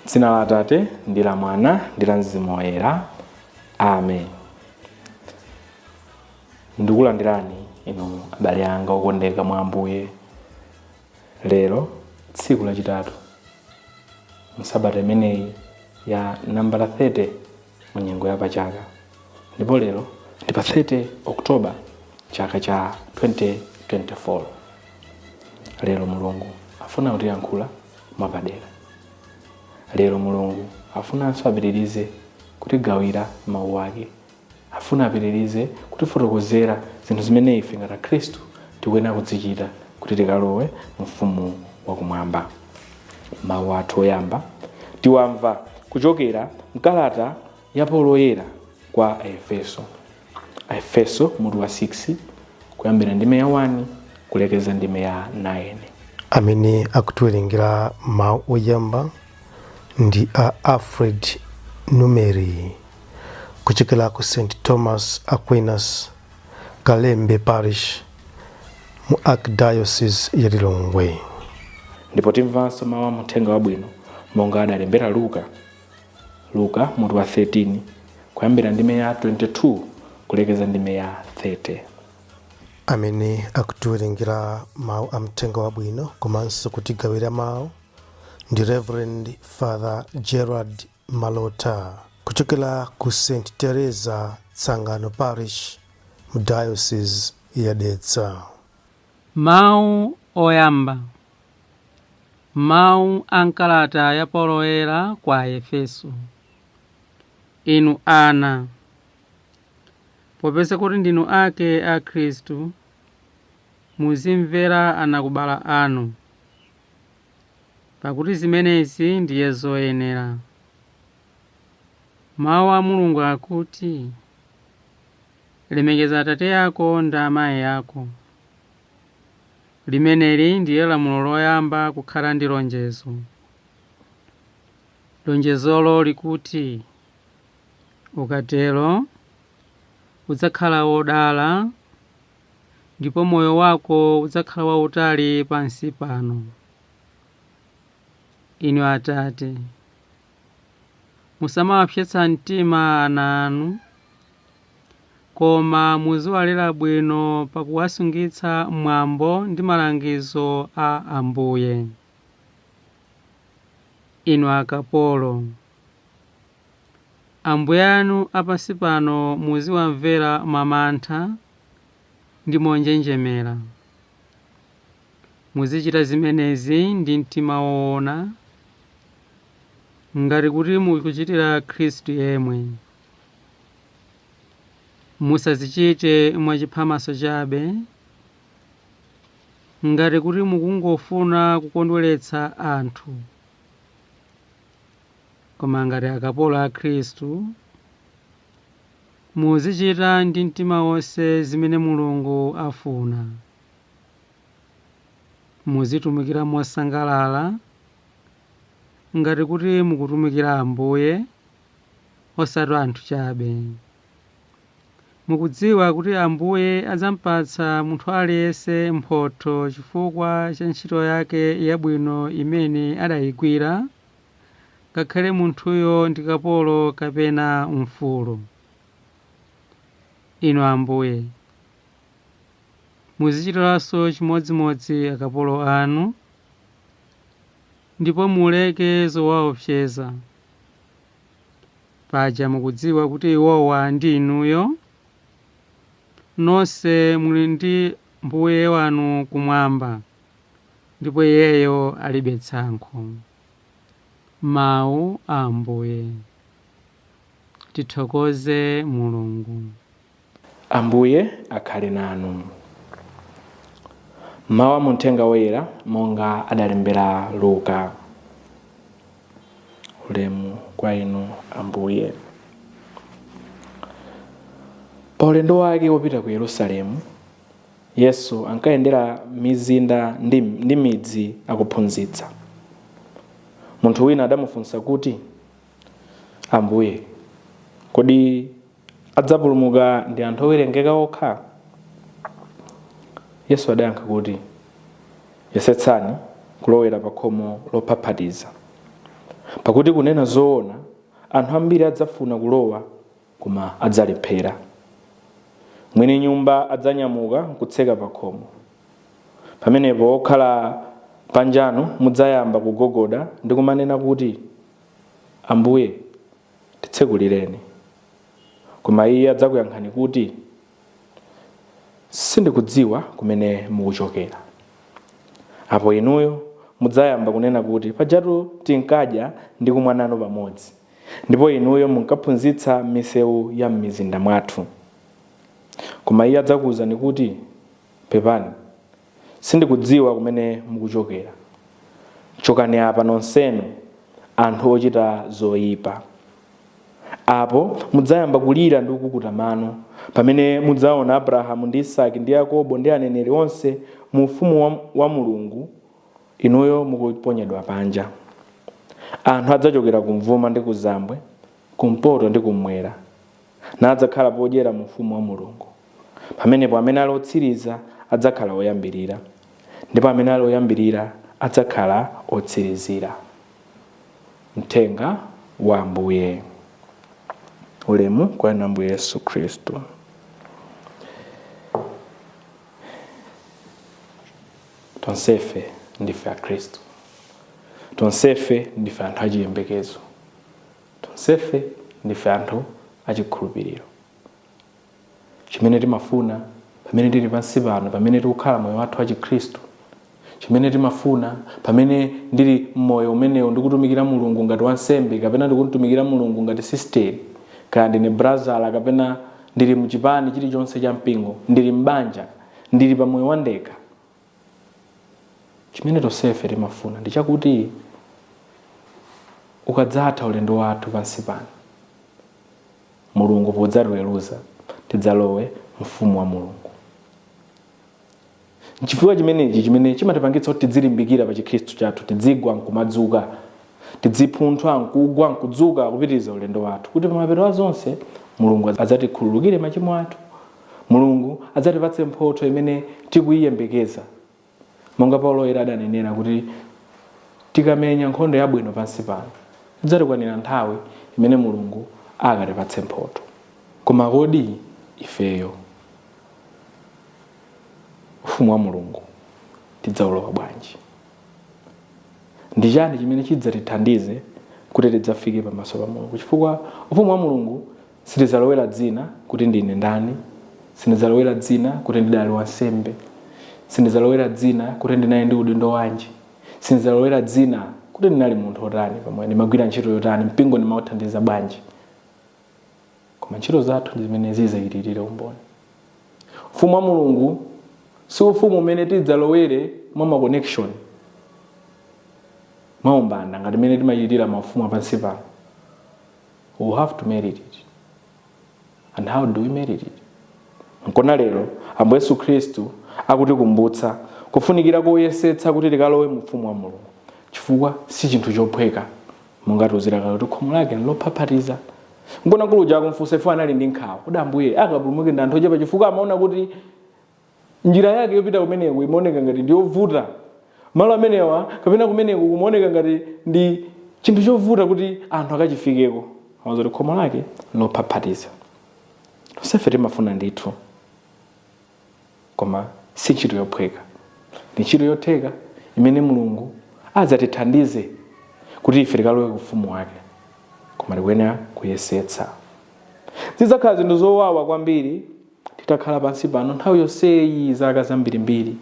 Dzina la Atate ndi la Mwana ndi la Mzimu Woyera. Amen. Ndikulandirani inu abale anga okondeka mwa Ambuye lero tsiku lachitatu msabata imeneyi ya nambala 30 mu nyengo ya pachaka, ndipo lero ndi pa 30 October chaka cha 2024. Lero Mulungu afuna kutiyankhula mwapadera. Lero Mulungu afunanso apitirize kutigawira mawu ake, afuna apitirize kutifotokozera zinthu zimene ife ngati Akhristu tikuyenera kuzichita kuti tikalowe mu ufumu wakumwamba. Mawu athu oyamba tiwamva kuchokera mkalata ya Paulo Woyera kwa Aefeso, Aefeso mutu wa 6 kuyambira ndime ya 1 kulekeza ndime ya 9. Amene akutiwerengera mawu oyamba ndi a Alfred Numeri kuchokera ku St Thomas Aquinas Kalembe Parish mu Archdiocese ya Lilongwe. Ndipo timvanso mawu a muthenga wabwino monga adalembera Luka, Luka mutu wa 13 kuyambira ndime ya 22 kulekeza ndime ya 30. Amene akutiwerengera mawu a mthenga wabwino komanso kutigawira mawu ndi Reverend Father Gerard Malota kuchokera ku St Teresa Tsangano Parish mu Diocese ya Dedza. Mawu oyamba. Mawu a m'kalata ya Paulo Woyera kwa Aefeso. Inu ana, popeza kuti ndinu ake a Khristu, muzimvera anakubala anu, pakuti zimenezi ndiye zoyenera. Mawu a Mulungu akuti, Lemekeza atate ako ndi amayi ako. Limeneli ndiye lamulo loyamba kukhala ndi lonjezo. Lonjezolo likuti, Ukatero udzakhala wodala ndipo moyo wako udzakhala wautali pansi pano. Inu atate, musamawapsetsa mtima ana anu, koma muziwalera bwino pakuwasungitsa mwambo ndi malangizo a Ambuye. Inu akapolo, ambuye anu a pansi pano muziwamvera mwamantha ndi monjenjemera. Muzichita zimenezi ndi mtima woona, ngati kuti mukuchitira Khristu yemwe. Musazichite mwachiphamaso chabe, ngati kuti mukungofuna kukondweretsa anthu, koma ngati akapolo a Khristu, muzichita ndi mtima wonse zimene Mulungu afuna. Muzitumikira mosangalala, ngati kuti mukutumikira Ambuye, osati anthu chabe. Mukudziwa kuti Ambuye adzampatsa munthu aliyense mphotho chifukwa cha ntchito yake yabwino imene adaigwira, ngakhale munthuyo ndi kapolo kapena mfulu. Inu Ambuye, muzichitiranso chimodzimodzi akapolo anu, ndipo muleke zowaopseza. Paja mukudziwa kuti iwowa ndi inuyo, nonse muli ndi Mbuye wanu kumwamba, ndipo Iyeyo alibe tsankho. Mawu a Ambuye. Tithokoze Mulungu. Ambuye akhale nanu. Mawu a muthenga woyera monga adalembera Luka. Ulemu kwa inu Ambuye. Pa ulendo wake wopita ku Yerusalemu, Yesu ankayendera mizinda ndi midzi akuphunzitsa. Munthu wina adamufunsa kuti, Ambuye, Kodi adzapulumuka ndi anthu owerengeka okha? Yesu adayankha kuti, yesetsani kulowera pa khomo lophaphatiza, pakuti kunena zoona anthu ambiri adzafuna kulowa koma adzalephera. Mwini nyumba adzanyamuka nkutseka pa khomo. Pamenepo okhala panjanu mudzayamba kugogoda ndi kumanena kuti, Ambuye, titsekulireni. Koma iye adzakuyankhani kuti, sindikudziwa kumene mukuchokera. Apo inuyo mudzayamba kunena kuti, pajatu tinkadya ndi kumwa nanu pamodzi, ndipo inuyo munkaphunzitsa m'misewu ya m'mizinda mwathu. Koma iye adzakuwuzani kuti, pepani, sindikudziwa kumene mukuchokera. Chokani apa nonsenu, anthu ochita zoyipa. Apo mudzayamba kulira ndi kukukuta mano, pamene mudzaona Abrahamu ndi Isake ndi Yakobo ndi aneneri onse mu ufumu wa Mulungu, inuyo mukuponyedwa panja. Anthu adzachokera kumvuma ndi kuzambwe, kumpoto ndi kummwera, nadzakhala podyera mu ufumu wa Mulungu. Pamenepo amene ali otsiriza adzakhala oyambirira, ndipo amene ali oyambirira adzakhala otsirizira. Mthenga wa Ambuye. Ulemu kwa inu Ambuye Yesu Khristu. Tonsefe ndife Akhristu, tonsefe ndife anthu achiyembekezo, tonsefe ndife anthu achikhulupiriro. Chimene timafuna pamene tili pansi pano, pamene tikukhala moyo wathu wa Chikhristu, chimene timafuna pamene ndili mmoyo umenewu ndikutumikira Mulungu ngati wansembe, kapena ndikutumikira Mulungu ngati sisteri, kaya ndine brazala, kapena ndili mchipani chilichonse cha mpingo, ndili m'banja, ndili pa moyo wandekha, chimene tonsefe timafuna ndi chakuti ukadzatha ulendo wathu pansi pano, Mulungu podzatiweruza tidzalowe mfumu wa Mulungu. Nchifukwa chimenechi chimene chimatipangitsa kuti tidzilimbikira pa chikhristu chathu, tidzigwa nkumadzuka, tidziphunthwa nkugwa nkudzuka, kupitiriza ulendo wathu, kuti pamapeto a zonse Mulungu adzatikhululukire machimo athu, Mulungu adzatipatse mphotho imene tikuyiyembekeza. Monga Paulo Woyera adanenera kuti tikamenya nkhondo yabwino pansi pano, idzatikwanira nthawi imene Mulungu akatipatse mphotho. Koma kodi ifeyo ufumu wa Mulungu tidzaulowa bwanji? Ndi chani chimene chidzatithandize kuti tidzafike pamaso pa Mulungu? Chifukwa ufumu wa Mulungu sitidzalowera dzina kuti ndine ndani, sindidzalowera dzina kuti ndidali wansembe, sindidzalowera dzina kuti ndinali ndi udindo wanji, sindidzalowera dzina kuti ndinali munthu otani, pamwe ndimagwira ntchito yotani, mpingo ndimauthandiza bwanji. Koma ntchito zathu ndi zimene zidzachitirire umboni. Ufumu wa Mulungu si ufumu umene tidzalowere mwa ma connection, mwa umbanda ngati mmene timachitira maufumu apansi pano. We have to merit it. And how do we merit it? Nkona lero Ambuye Yesu Khristu akutikumbutsa kufunikira koyesetsa kuti tikalowe mu ufumu wa Mulungu, chifukwa si chinthu chophweka. Monga tiuzira kale kuti khomo lake nlophaphatiza. Nkona mkulu uja akumfunsa, ifo anali ndi nkhawa kuti Ambuye akapulumuke ndi anthu ochepa, chifukwa amaona kuti njira yake yopita kumeneko imaoneka ngati ndi yovuta. Malo amenewa kapena kumeneko kumaoneka ngati ndi chinthu chovuta kuti anthu akachifikeko. Amaona kuti khomo lake lophaphatiza. Tonsefe timafuna ndithu, koma si ntchito yophweka. Ndi ntchito yotheka imene Mulungu adzatithandize kuti ife tikalowe ku ufumu wake, koma tikuyenera kuyesetsa. Zidzakhala zinthu zowawa kwambiri titakhala pansi pano nthawi yonseyi, zaka zambirimbiri.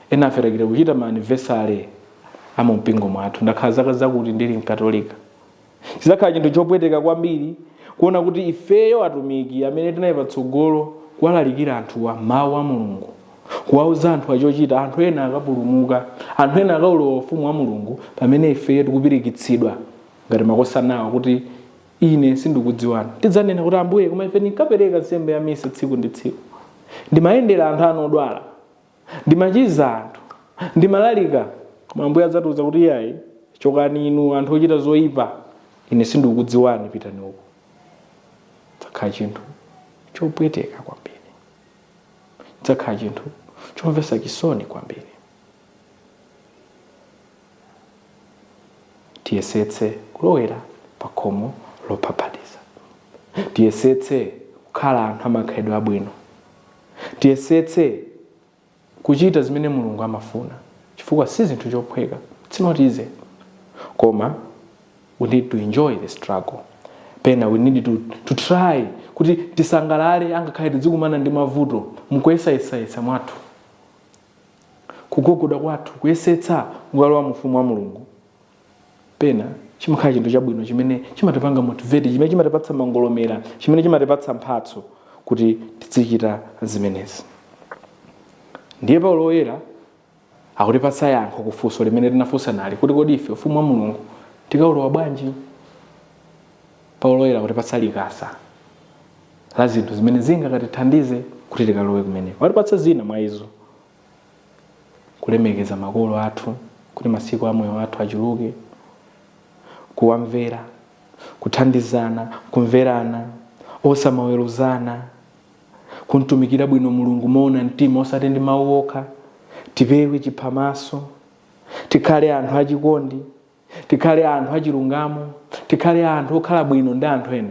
Ena afe takita kuchita ma anniversary a mu mpingo mwathu, ndakhala zaka zakuti ndili mkatolika. Chidzakhala chinthu chopweteka kwambiri kuona kuti ifeyo atumiki amene tinali patsogolo kuwalalikira anthuwa mawu a Mulungu, kuwauza anthu achochita, anthu ena akapulumuka, anthu ena akaulowa ufumu wa Mulungu, pamene ifeyo tikupirikitsidwa ngati makosanawa kuti ine sindikudziwani. Tidzanena kuti Ambuye, koma ife ndinkapereka nsembe ya misa tsiku ndi tsiku, ndimayendera anthu anu odwala, ndimachiza anthu, ndimalalika. Koma Ambuye adzatiuza kuti iyayi, chokani inu anthu ochita zoyipa, ine sindikukudziwani, pitani uko. Chidzakhala chinthu chopweteka kwambiri, chidzakhala chinthu chomvetsa chisoni kwambiri. Tiyesetse kulowera pa khomo lophaphatiza, tiyesetse kukhala anthu amakhalidwe abwino, tiyesetse kuchita zimene Mulungu amafuna, chifukwa si zinthu chophweka. It's not easy, koma we need to enjoy the struggle. Pena we need to try kuti tisangalale angakhale tidzikumana ndi mavuto mukuyesayesayesa mwathu, kugogoda kwathu, kuyesetsa kukalowa mu ufumu wa Mulungu. Pena chimakhala chinthu chabwino chimene chimatipanga motivate, chimene chimatipatsa mangolomera, chimene chimatipatsa mphatso kuti tizichita zimenezi. Ndiye Paulo Woyera akutipatsa yankho kufunso limene tinafunsa nali kuti kodi ife ufumu wa Mulungu tikaulowa bwanji? Paulo Woyera akutipatsa likasa la zinthu zimene zingakatithandize kuti tikalowe kumeneko. Watipatsa zina mwa izo: kulemekeza makolo athu kuti masiku a moyo wathu achuluke, kuwamvera, kuthandizana, kumverana, osamaweruzana, kumtumikira bwino Mulungu moona mtima osati ndi mawu okha, tipewe chiphamaso, tikhale anthu achikondi, tikhale anthu achilungamo, tikhale anthu okhala bwino ndi anthu ena,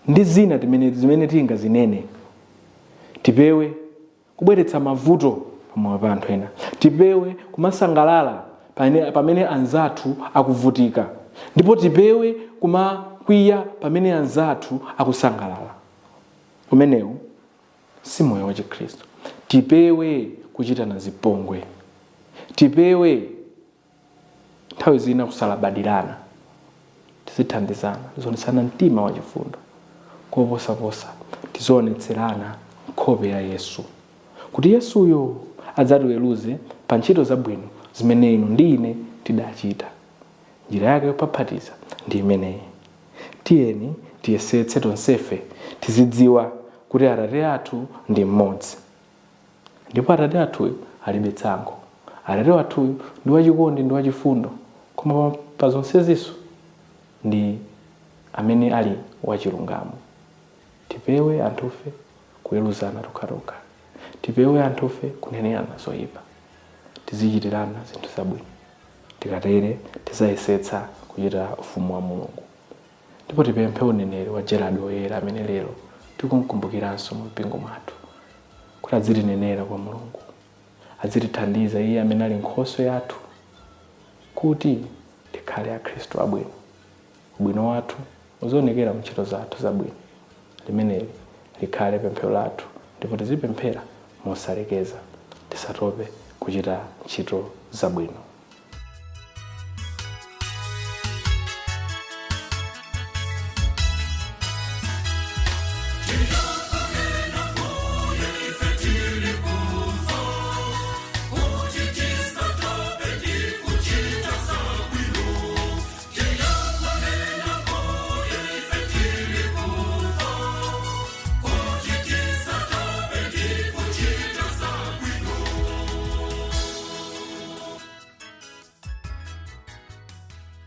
ndi zina zimene tingazinene. Tipewe kubweretsa mavuto pamoyo pa anthu ena, tipewe kumasangalala pamene anzathu akuvutika, ndipo tipewe kumakwiya pamene anzathu akusangalala. Umenewu si moyo wa Chikhristu. Tipewe kuchitana zipongwe, tipewe nthawi zina kusalabadirana, tizithandizana, tizionetsana mtima wachifundo, koposaposa tizionetserana nkhope ya Yesu, kuti Yesuyo adzatiweruze pa ntchito zabwino zimene inu ndi ine tidachita. Njira yake yophaphatiza ndi imeneyi. Tiyeni tiyesetse tonsefe tizidziwa kuti Atate athu ndi mmodzi, ndipo Atate athuyu alibe tsankho. Atate wathuyu ndi wachikondi ndi wachifundo, koma pa zonsezinso ndi amene ali wachilungamo. Tipewe anthufe kuweruzana tokhatokha, tipewe anthufe kunenerana zoyipa, tizichitirana zinthu zabwino. Tikatere tizayesetsa kuchita ufumu wa Mulungu. Ndipo tipemphe uneneri wa Gerard Woyera amene lero tikumkumbukiranso mu mpingo mwathu, kuti adzitinenera kwa Mulungu, adzitithandiza iye amene ali nkhoswe yathu, kuti tikhale akhristu abwino. Ubwino wathu uzionekera mu ntchito zathu zabwino. Limeneli likhale pemphero lathu, ndipo tizipemphera mosalekeza, tisatope kuchita ntchito zabwino.